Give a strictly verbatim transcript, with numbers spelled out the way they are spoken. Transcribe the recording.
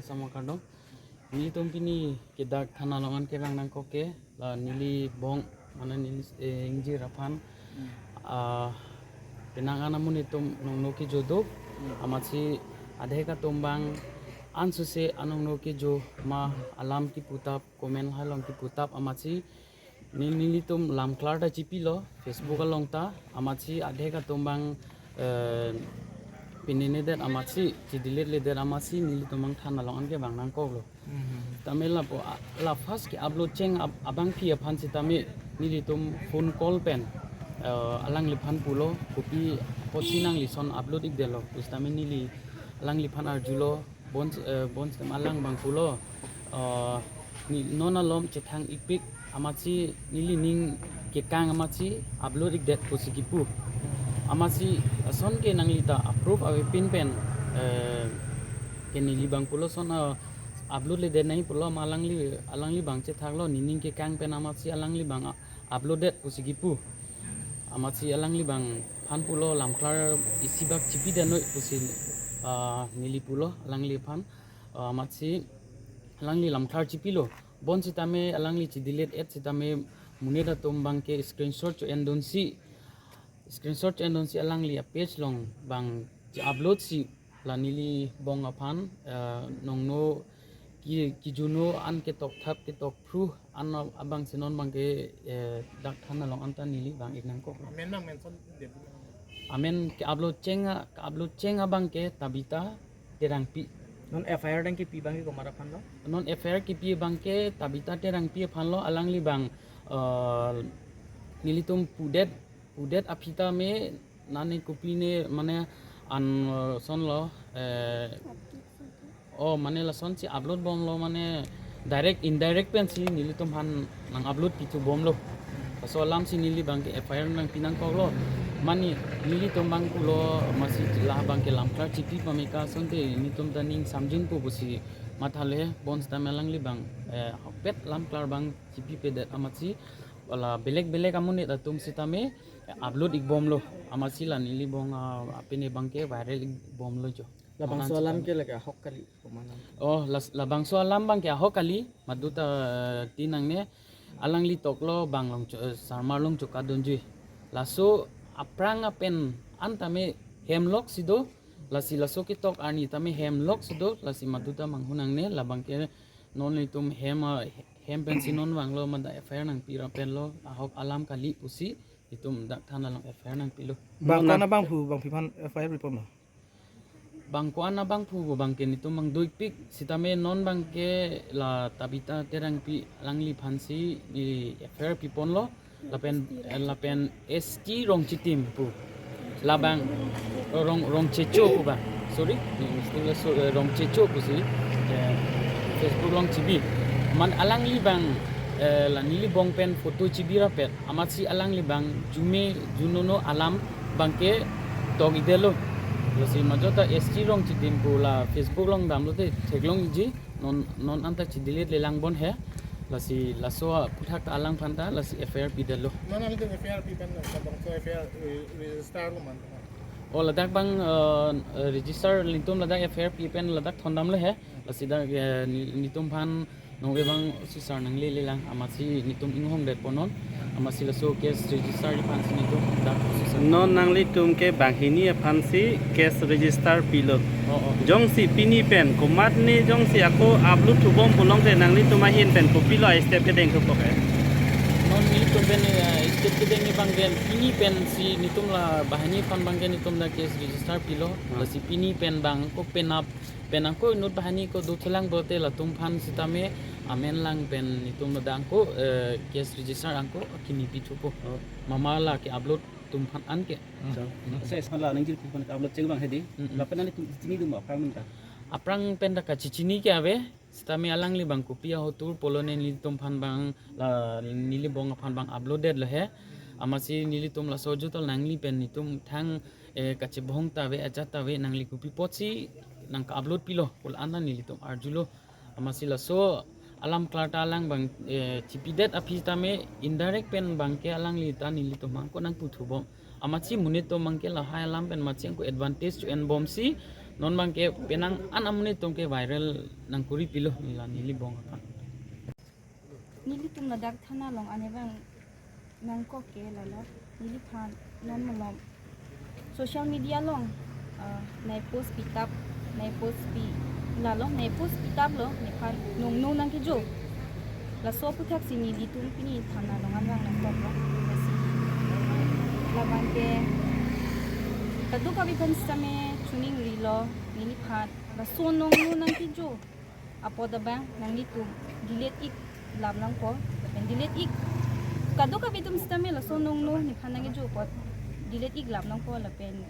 Sama kardom. Nelitum pini ke dak than along an kevang nangkok ke, la neli bong, mane neli, eh, ingjir aphan, ah, penang an amonit atum nongno kejo do, amatsi adhek atum abang ansose anongno kejo ma alam keputap, comment halong keputap, amatsi ne-, nelitum lam klar ta chipilo, Facebook along ta, amatsi adhek atum abang, eh, pinine det amatsi, chidelete le det amatsi, nelitum abang than along an kevang nangkoklo. Tame lapu, a-, la first ke-upload cheng ab-, abangpi aphan sitame, nelitum phone call pen, eh, alangliphan pulo, kopi apotsi nangli lason upload-ik detlo, pusitame neli alangliphan arjulo, bons, eh, bonsitame alang abang pulo, eh, ne non alom chethang-ikpik, amatsi neli ning kekang amatsi upload-ik det pusi kipu. Amatsi lason ke nangli ta approve avepin pen, eh, ke neli abang pulo lason, eh, upload le det nangji pulo, ma alangli, alangli abang chethaklo, ne ning kekang pen amatsi alangli abang a-, upload det pusi kipu. Amatsi alangli abang aphan pulo, lam klar isi bak chipi det noi pusi, ah, neli pulo alangliphan. Ah, amatsi alangli lam klar chipilo. Bonsitame alangli chidelete-et sitame monit atum abang ke screenshot cho-endunsi, screenshot cho-endunsi alangli a-page along abang chi-upload si, la neli bong aphan, eh, nongno ke-, kejuno an ketokthap ketokphru an abangsi non abang ke, eh, dak than along an ta neli vang-ik nangkok. Amen nang mention det. Amen ke-upload cheng a, ke-upload cheng abang ke Tabita Terangpi. Non F I R nangkepi abang ke komat aphan lo? Non F I R kepi abang ke Tabita Terangpi aphan lo, alangli abang, eh, nelitum pudet, pudet aphi tame nane kopine mane an, eh, lason lo, eh, oh, mane lasonsi upload bomlo, mane direct indirect pensi nelitum aphan nang-upload pithu bomlo. Laso alamsi neli abang ke F I R nangpi nangkoklo. Mane nelitum abang pulo, amatsi la abang ke lam klar chipi pame ke asonte nelitum ta ning samjinpo pusi mathalo he, bonsitame alangli abang, eh, ahokpet lam klar abang chipipedet amatsi, la belek belek amonit atum sitame, eh, upload-ik bomlo. Amatsi la neli bong, ah, apine abang ke viral-ik bomlo jo. Labangso alam ke lake ahok kali, komanang. Oh, las-, labangso alam abang ke ahok kali, maduta, eh, ti nangne, alangli toklo bang Longcho-, eh, Sarmar Longchoka dunjui. Laso aphrang apen an tame hem lok si do, lasi laso ketok arni tame hem lok si do, lasi maduta manghu nangne, labang ke non nelitum hem, ah, hem pensi non vanglo, mada F I R nangpi ra penlo, ahok alam kali pusi, nelitum dak than along F I R nangpilo. Bang, bang ko-an abangphu, bangphi aphan F I R piponlo? Bang ko-an abangphu abang ke nelitum abang do-ikpik, sitame non abang ke la Tabita Terangpi alangliphansi ne F I R piponlo, lapen, eh, lapen S T Rongchitim pu. Labang Rong, Rongchecho pu ba. Sorry, ni mesti la so, eh, Rongchecho pusi, eh, Facebook along chibi. Man alangli abang, eh, la neli bong pen photo chibi rapet. Amatsi alangli abang jume junono alam abang ke tok-ik detlo. Lasi majota S T Rongchitim pu la Facebook along damlote theklongji, non, non anta chidelete le lang bon he. Lasi laso aphuthak ta alangphan ta lasi F I R pidetlo. Non alangli F I R pi pen labangso F I R re-, register lo ma? Oh, ladak abang, eh, register, nelitum ladak F I R pi pen ladak thondamlo he. Lasi dak, eh, ne-, nelitum aphan nonke abang susar nanglele lang, amatsi nelitum inghongdetpo non, amatsi laso case register aphansi nelitum dak susar. Non nanglitum ke banghini aphansi case register pilo. Oh, oh. Jongsi pini pen, komat ne jongsi ako upload thubom pulote nanglitum ahin pen kopilo a-step kedeng thupo ke? Non nelitum pen, eh, step kedeng abang ke pini pensi nelitum la banghini aphan abang ke nelitum dak case register pilo, hmm, lasi pini pen abang ko penap pen ako inut banghini ko dothulang pulote latum aphan sitame amen lang pen nelitum ladak ako, eh, case register ako kimi pithupo. Oh. Mama la ke-upload atum aphan an ke. So, hmm, sa, sa la nangjirpi aphan ke-upload cheng abang hedi. Hmm, hmm. Lapen nangtum chini dum aphrang pen ta? Aphrang pen ta kachechini ke ave. Sitame alangli abang kopi ahotur pulo ne nelitum aphan abang, la neli bong aphan abang upload detlo he. Amatsi nelitum laso jutol nangli pen nelitum thang, eh, kachebong ta ave, ajat ta ave, nangli kopi apotsi nangke-upload pilo pu la-an ta nelitum arjulo. Amatsi laso alam klar ta alang abang, eh, chipidet aphi tame indirect pen abang ke alangli ta nelitum abang ko nangputhu bom. Amatsi monit atum abang ke lahai alam pen amatsi ako advantage cho-en bomsi, Non abang ke penang an amonit atum ke viral nangkuri pilo neli la neli bong aphan. Nelitum ladak thana along anebang nangkok ke lalo, neliphan non malom social media along, ah, nai post pitap, nai post pi lalo, nai post pitaplo, nephan nongno nangkejo. Laso aputhaksi nelitum pini thana along anebang nangkoklo. Lasi labang ke kadokave aphan sitame chuningrilo, neliphan laso nongno nangkejo apot abang nanglitum delete ik lap nangpo, lapen delete ik, kadokave atum sitame laso nongno nephan nangkejo apot delete ik lap nangpo lapen